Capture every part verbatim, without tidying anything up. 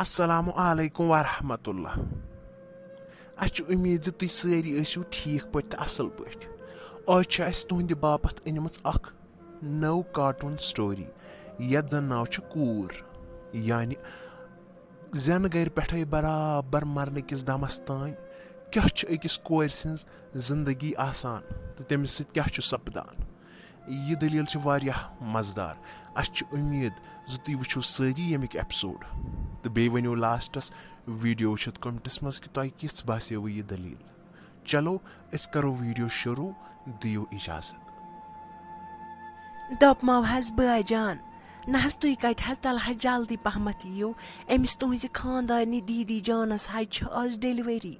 السلام علیکم ورحمۃ اللہ۔ اسہِ چھِ اُمید زِ تُہۍ سٲری ٲسِو ٹھیٖک پٲٹھۍ تہٕ اصل پٲٹھۍ۔ آز چھِ اسہِ تُہنٛدِ باپتھ أنمٕژ اکھ نٔو cartoon story، یتھ زن ناو چھُ کوٗر۔ یعنی زینہٕ گرِ پٮ۪ٹھے برابر مرنہٕ کِس دمس تام کیاہ چھِ أکِس کورِ سٕنٛز زندگی آسان تہٕ تٔمِس سۭتۍ کیاہ چھُ سپدان۔ یہِ دٔلیٖل چھِ واریاہ مزٕدار۔ اسہِ چھِ اُمید زِ تُہۍ وٕچھِو سٲری ییٚمِکۍ episode تہٕ بیٚیہِ ؤنِو lastس video وٕچھِتھ commentس منٛز کہِ تۄہہِ کِژھ باسیوٕ یہِ دٔلیٖل۔ چلو، أسۍ کرو video شروٗع، دِیِو اجازت۔ دوٚپمو حظ بٲے جان، نہ حظ تُہۍ کتہِ حظ، تلہٕ حظ جلدی پہمتھ یِیِو، أمِس تُہنٛزِ خانٛدارنہِ دیٖدی جانس حظ چھِ آز delivery۔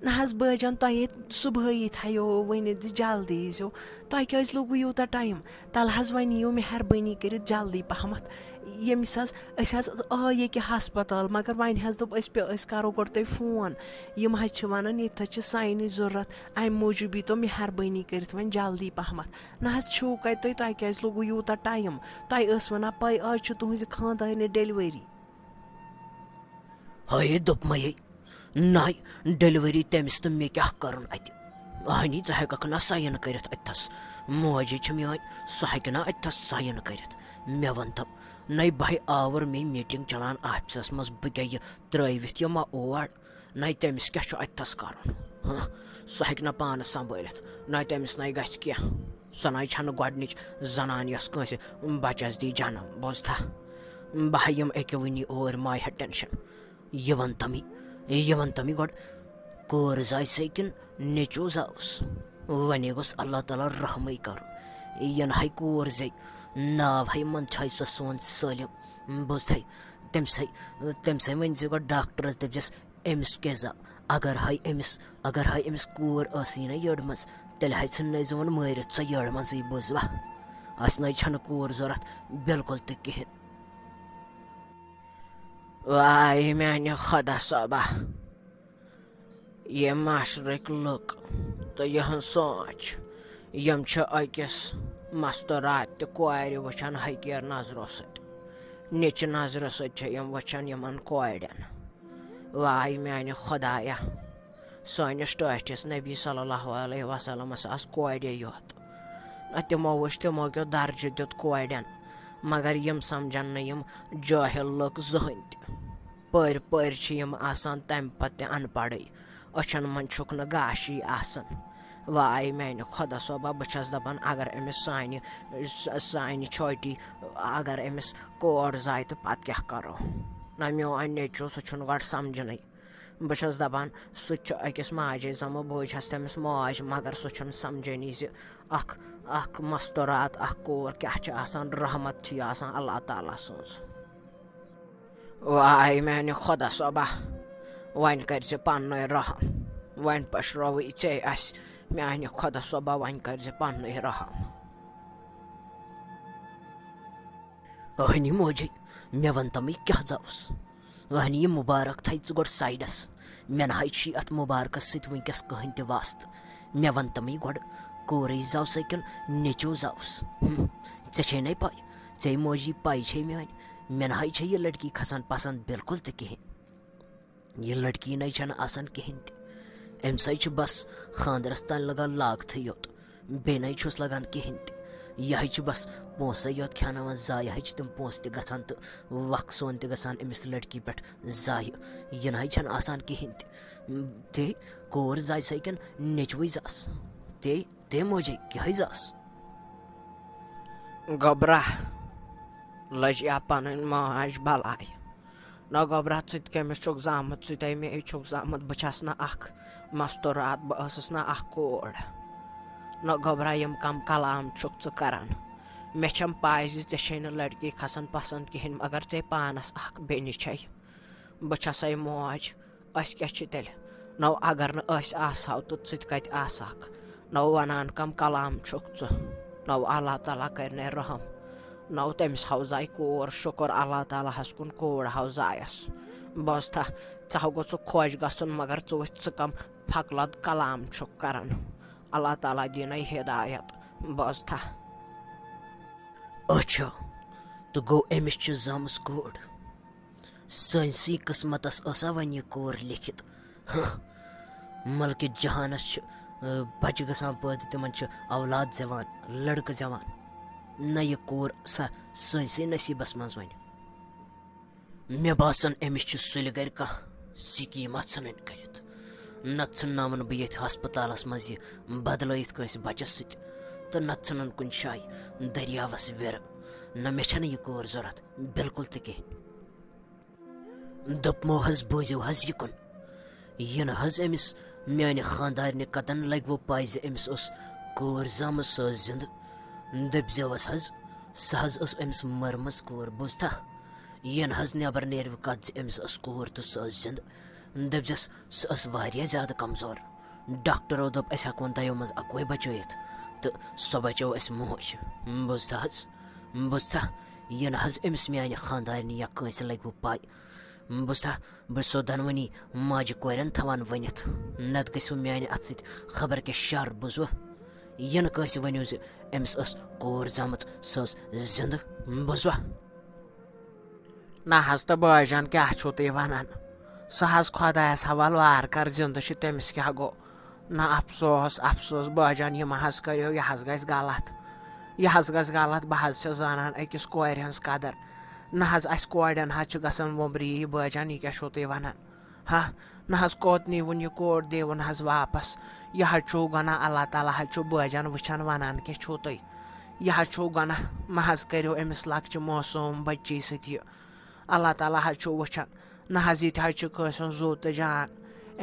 نہ حظ بٲے جان، تۄہہِ ییٚتہِ صُبحٲیی تھایو ؤنِتھ زِ جلدی ییٖزیو، تۄہہِ کیٛازِ لوٚگوُ یوٗتاہ time؟ تَلہٕ حظ وۄنۍ یِیِو مہربٲنی کٔرِتھ جلدی پہمتھ۔ ییٚمِس حظ، أسۍ حظ آے ییٚکیٛاہ ہسپتال، مگر وۄنۍ حظ دوٚپ أسۍ پے-، أسۍ کَرو گۄڈٕ تۄہہِ phone۔ یِم حظ چھِ وَنان ییٚتہِ حظ چھِ ساینٕچ ضوٚرَتھ، اَمہِ موٗجوٗب ییٖتو مہربٲنی کٔرِتھ وۄنۍ جلدی پہمتھ۔ نہ حظ چھُو کَتہِ تُہۍ، تۄہہِ کیٛازِ لوٚگوُ یوٗتاہ time؟ تۄہہِ ٲس وَنان پَے آز چھِ تُہٕنٛزِ خانٛدارنہِ delivery۔ ہاے دوٚپمَے، ناے، delivery تٔمِس تہٕ مےٚ کیٛاہ کَرُن اَتہِ؟ اہنی، ژٕ ہٮ۪کَکھ نا sign کٔرِتھ اَتھَس؟ موجی چھِ میٛٲنۍ، سۄ ہٮ۪کہِ نا اَتھَس sign کٔرِتھ؟ مےٚ وَن تہٕ، نَے بہٕ آوُر مےٚ meeting چَلان آفِسَس منٛز، بہٕ کیٛاہ یہِ ترٛٲوِتھ یِمہٕ اور؟ نَے تٔمِس کیٛاہ چھُ اَتھَس کَرُن؟ ہہ، سُہ ہٮ۪کہِ نہ پانَس سنٛبھٲلِتھ، نَے تٔمِس نَے گژھِ کینٛہہ۔ سۄ نَے چھَنہٕ گۄڈٕنِچ زنان یۄس کٲنٛسہِ بَچَس دی جنم، بوزتھا؟ بہٕ ہا یِم أکیٛاہ وٕنی اوٗرۍ، مہ ہےٚ tension۔ یہِ وَن تَمی، یہِ وَن تَمی گۄڈٕ، کٲر زاے سے کِنہٕ نیٚچوٗ زاوُس؟ وۄنۍ گوٚژھ اللہ تعالیٰ رحمٕے کَرُن۔ یَنہٕ ہَے کوٗر زے، ناو ہَے منٛدچھاے سۄ سون سٲلِم۔ بوزتھَے، تٔمۍ سَے، تٔمۍ سَے ؤنۍ زِ گۄڈٕ ڈاکٹرَس، دٔپزٮ۪س، أمِس کیٛاہ زا، اگر ہَے أمِس، اگر ہَے أمِس کوٗر ٲسٕے نہ یٔڈ منٛز، تیٚلہِ ہَے ژھٕننَے زٕ وۄنۍ مٲرِتھ سۄ یٔڈ منٛزٕے، بوٗزوا؟ اَسہِ نَے چھَنہٕ کوٗر ضوٚرَتھ بِلکُل تہِ کِہیٖنۍ۔ واے میانہِ خۄدا صٲبہ، یِم مشرِکۍ لُکھ تہٕ یِہٕنٛز سونٛچ، یِم چھِ أکِس مستورات تہِ کورِ وٕچھان حقیٖر نظرو سۭتۍ، نِچہِ نظرِ سۭتۍ چھِ یِم وٕچھان یِمن کورٮ۪ن۔ واے میانہِ خۄدایا، سٲنِس ٹٲٹھِس نبی صلی اللہ علیہ وسلمس آسہٕ کورے یوت۔ نہ تِمو وٕچھ تِمو کیو درجہٕ دیُت کورٮ۪ن، مگر یِم سمجھن نہٕ یِم جٲہِل لُکھ زٕہٕنۍ تہِ۔ پٔرۍ پٔرۍ چھِ یِم آسان تمہِ پتہٕ تہِ ان پڑھٕے، أچھن منٛز چھُکھ نہٕ گاشی آسان۔ واے میانہِ خۄدا صٲبا، بہٕ چھس دپان اگر أمِس سانہِ، س-، سانہِ چھوٹی، اگر أمِس کور زایہِ تہٕ پتہٕ کیٛاہ کرو؟ نہ میون نیٚچو، سُہ چھُنہٕ گۄڈٕ سمجھنٕے۔ بہٕ چھَس دَپان، سُہ تہِ چھُ أکِس ماجے زامُت، بہٕ چھَس تٔمِس ماج، مگر سُہ چھُنہٕ سَمجھٲنی زِ اَکھ، اَکھ مَستوٗرات، اَکھ کوٗر کیٛاہ چھِ آسان، رحمت چھِ یہِ آسان اللہ تعالیٰ سٕنٛز۔ واے میٛانہِ خۄدا صٲبا، وۄنۍ کٔرۍ زِ پَننُے رحم، وۄنۍ پٔشراوٕے ژے اَسہِ، میٛانہِ خۄدا صٲبا، وۄنۍ کٔرۍ زِ پَننُے رحم۔ اہنی موجی، مےٚ وَن تَمٕے کیٛاہ زاوُس؟ اہنی یہِ مُبارک تھاے ژٕ گۄڈٕ سایڈَس۔ مےٚ نہ حظ چھُے اَتھ مُبارکَس سۭتۍ وٕنکیٚس کٕہٕنۍ تہِ واسطہٕ۔ مےٚ وَن تَمٕے گۄڈٕ، کوٗرٕے زاو سا کِنہٕ نیٚچوٗ زاوُس؟ ہُم، ژےٚ چھے نَے پَے؟ ژے موجی پَے چھے میٛانہِ، مےٚ نہ حظ چھے یہِ لڑکی کھسان پَسنٛد بِلکُل تہِ کِہیٖنۍ۔ یہِ لڑکی نَے چھَنہٕ آسان کِہیٖنۍ تہِ۔ أمِس حظ چھِ بس خانٛدرَس تام لگان لاگتھٕے یوت، بیٚیہِ نَے چھُس لگان کِہیٖنۍ تہِ۔ یہِ حظ چھِ بس پونٛسَے یوت کھٮ۪ناوان، ضایع حظ چھِ تِم پونٛسہٕ تہِ گژھان تہٕ وقت سون تہِ گژھان أمِس لڑکی پٮ۪ٹھ ضایع۔ یہِ نَے چھَنہٕ آسان کِہیٖنۍ تہِ۔ تے کوٗر زاے سا کِنہٕ نیٚچوٕے زاس؟ تے، تے موجے کیٛاہ حظ زاس؟ گوٚبرا، لٔج یا پنٕنۍ ماج بلاے۔ نہ گوٚبرا، ژٕ تہِ کٔمِس چھُکھ زامُت؟ ژٕ تے مے چھُکھ زامُت۔ بہٕ چھَس نہٕ اکھ مستوٗرات، بہٕ ٲسٕس نہٕ اکھ کوٗر۔ نہ گوٚبرا، یِم کم کلام چھُکھ ژٕ کران؟ مےٚ چھَم پاے زِ ژےٚ چھے نہٕ لڑکی کھسان پسنٛد کِہیٖنۍ، مگر ژےٚ پانس اکھ بیٚنہِ چھے۔ بہٕ چھَسے موج، أسۍ کیٛاہ چھِ تیٚلہِ؟ نو اگر نہٕ أسۍ آسہو تہٕ ژٕ تہِ کتہِ آسہکھ؟ نو ونان کم کلام چھُکھ ژٕ؟ نو اللہ تعالیٰ کرِ نے رحم۔ نو تٔمِس ہاو زاے کوٗر، شُکر اللہ تعالیٰ ہس کُن کوٗر ہاو زایس۔ بوزتھا، ژٕ ہاو گوٚژھ خۄش گژھُن، مگر ژٕ وٕچھ ژٕ کم پھکلت کلام چھُکھ کران۔ اللہ تعالیٰ دِنے ہدایت۔ بوزتھا۔ اچھا، تہٕ گوٚو أمِس چھِ زامٕژ کوٗر۔ سٲنۍسٕے قٕسمتس ٲسا وۄنۍ یہِ کوٗر لیکھِتھ؟ ہہ، ملکہِ جہانس چھِ، آ، بچہِ گژھان پٲدٕ، تِمن چھِ اولاد زٮ۪وان، لڑکہٕ زٮ۪وان۔ نہ، یہِ کوٗر سا سٲنۍسٕے نصیٖبس منٛز وۄنۍ۔ مےٚ باسان، أمِس چھِ سُلہِ گرِ کانٛہہ سکیٖما ژھٕنٕنۍ کٔرِتھ۔ نتہٕ ژھٕنناوَن بہٕ ییٚتھۍ ہسپتالس منٛز یہِ بدلٲیِتھ کٲنٛسہِ بچس سۭتۍ، تہٕ نتہٕ ژھٕنن کُنہِ جایہِ دٔریاوس ویرٕ۔ نہ، مےٚ چھنہٕ یہِ کوٗر ضروٗرت، بِلکُل تہِ کِہیٖنۍ۔ دوٚپمو حظ، بوٗزِو حظ یہِ کُن۔ یِنہٕ حظ أمِس میانہِ خانٛدارنہِ کتن لگوٕ پاے زِ أمِس ٲس کوٗر زامٕژ، سۄ ٲس زِندٕ۔ دٔپزیوس حظ، سۄ حظ ٲس أمِس مٔرمٕژ کوٗر، بوٗزتھا؟ یِنہٕ حظ نٮ۪بر نیرِوٕ کتھ زِ أمِس ٲس کوٗر تہٕ سۄ ٲس زِندٕ، دٔپزٮ۪س، سۄ ٲس واریاہ زیادٕ کمزور۔ ڈاکٹرو دوٚپ، أسۍ ہٮ۪کون دۄیو منٛز اکوے بچٲیِتھ، تہٕ سۄ بچٲو اَسہِ موج۔ بوٗزتھا حظ؟ بوٗزتھا؟ یِنہٕ حظ أمِس میانہِ خانٛدارنہِ یا کٲنٛسہِ لگوٕ پاے۔ بوٗزتھا؟ بہٕ چھُسو دۄنوٕنی ماجہِ کورٮ۪ن تھاوان ؤنِتھ، نتہٕ گٔژھِو میانہِ اتھٕ سۭتۍ خبر کیٛاہ شر، بوٗزوٕ؟ یِنہٕ کٲنٛسہِ ؤنِو زِ أمِس ٲس کوٗر زامٕژ، سۄ ٲس زِندٕ، بوٗزوا؟ نہ حظ تہٕ بٲے جان، کیٛاہ چھِو تُہۍ ونان؟ سُہ حظ خۄدایس حوال، وارٕ کر زِندٕ چھِ، تٔمِس کیٛاہ گوٚو؟ نہ، افسوس، افسوس، بٲے جان، یہِ ما حظ کٔرِو، یہِ حظ گژھِ غلط۔ یہِ حظ گژھِ غلط، بہٕ حظ چھَس زانان أکِس کورِ ہٕنٛز قدر۔ نہ حظ، اَسہِ کورٮ۪ن حظ چھِ گژھان وۄمبرِ یہِ، بٲے جان، یہِ کیٛاہ چھِو تُہۍ ونان؟ ہا، نہ حظ، کوٚت نیٖوُن یہِ کوٗر، دیٖوُن حظ واپس۔ یہِ حظ چھُو گۄناہ، اللہ تعالیٰ حظ چھُو بٲے جان وٕچھان، ونان کیٛاہ چھُو تُہۍ؟ یہِ حظ چھُو گۄناہ، مہ حظ کٔرِو أمِس لۄکچہِ معصوٗم بٔچی سۭتۍ یہِ۔ اللہ تعالیٰ حظ چھُو وٕچھان۔ نہ حظ، یہِ تہِ حظ چھُ کٲنٛسہِ ہُنٛد زُو تہٕ جان۔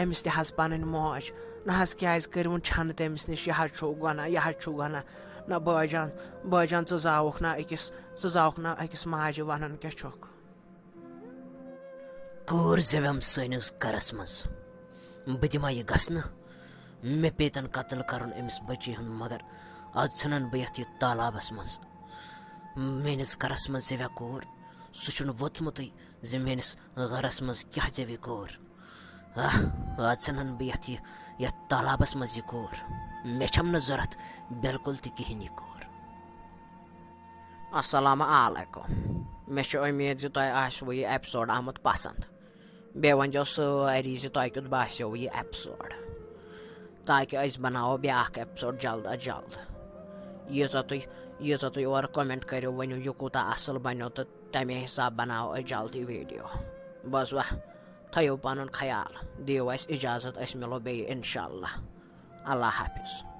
أمِس تہِ حظ پنٕنۍ موج۔ نہ حظ، کیٛازِ کٔرِوُن چھَنہٕ تٔمِس نِش؟ یہِ حظ چھُو گۄناہ، یہِ حظ چھُو گۄناہ۔ نہ بٲے جان، بٲے جان، ژٕ زاوُکھ نہ أکِس، ژٕ زاوُکھ نہ أکِس ماجہِ وَنان کیٛاہ چھُکھ؟ کوٗر زٮ۪وٮ۪م سٲنِس گرس منٛز، بہٕ دِما یہِ گژھنہٕ؟ مےٚ پیٚتن قتل کرُن أمِس بچی ہُنٛد، مگر از ژھٕنن بہٕ یتھ یہِ تالابس منٛز۔ میٲنِس گرس منٛز زٮ۪ویا کوٗر؟ سُہ چھُنہٕ ووٚتھمُتٕے زِ میٲنِس گرس منٛز کیٛاہ زٮ۪وِ کوٗر۔ آہ، از ژھٕنن بہٕ یتھ یہِ، یتھ تالابس منٛز یہِ کوٗر۔ مےٚ چھَم نہٕ ضوٚرتھ بِلکُل تہِ کِہیٖنۍ یہِ کوٗر۔ السلام علیکم۔ مےٚ چھِ اُمید زِ تۄہہِ آسِوٕ یہِ episode آمُت پسنٛد۔ بیٚیہِ ؤنۍزیو سٲری زِ تۄہہِ کیُتھ باسیووُ یہِ episode، تاکہِ أسۍ بناوو بیٛاکھ episode جلد از جلد۔ ییٖژاہ تُہۍ، ییٖژاہ تُہۍ اورٕ comment کٔرِو، ؤنِو یہِ کوٗتاہ اَصٕل بنیو، تہٕ تَمے حساب بناوو أسۍ جلدی video۔ بوزوا؟ تھٲیِو پنُن خیال، دِیِو اَسہِ اجازت، أسۍ مِلو بیٚیہِ انشاءاللہ۔ اللہ حافظ۔